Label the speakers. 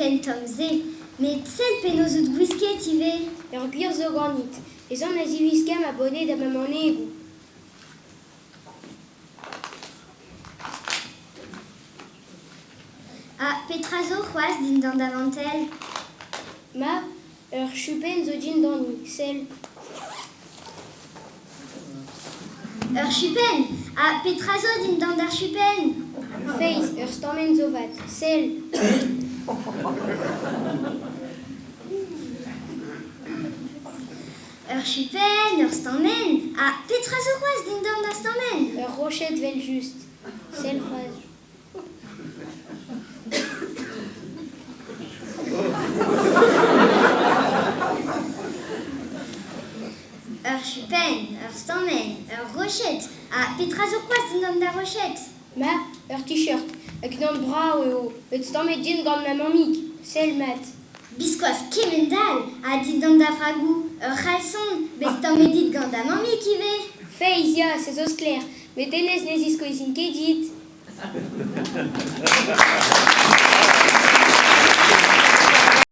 Speaker 1: ken tomm-se. Met sell penaos out gwisket ivez.
Speaker 2: Ur gwir zo ganit. Ez an da ziwiskañ ma boned ha ma manegoù.
Speaker 1: Ha petra zo c'hoazh dindan da vantell?
Speaker 2: Ma, ur chupenn zo dindani, sell.
Speaker 1: Ur chupenn? Ha petra zo dindan d'ar chupenn?
Speaker 2: Feiz, ur stammenn zo 'vat, sell.
Speaker 1: Ur chupenn, ur stammenn? Ha petra zo c'hoazh dindan da stammenn?
Speaker 2: Ur roched 'vel-just. Sell c'hoazh.
Speaker 1: Ur chupenn, ur stammenn, ur roched. Ha petra zo c'hoazh dindan da roched?
Speaker 2: Ma, ur t-shirt. Hag unan brav eo, bet stammet din gant ma mammig. Sell mat.
Speaker 1: Biskoazh kement-all ha dindan da vragoù ur c'halson bet stammet dit gant da mammig ivez.
Speaker 2: Feiz ya, se zo sklaer. Met hennezh ne ziskouezin ket dit.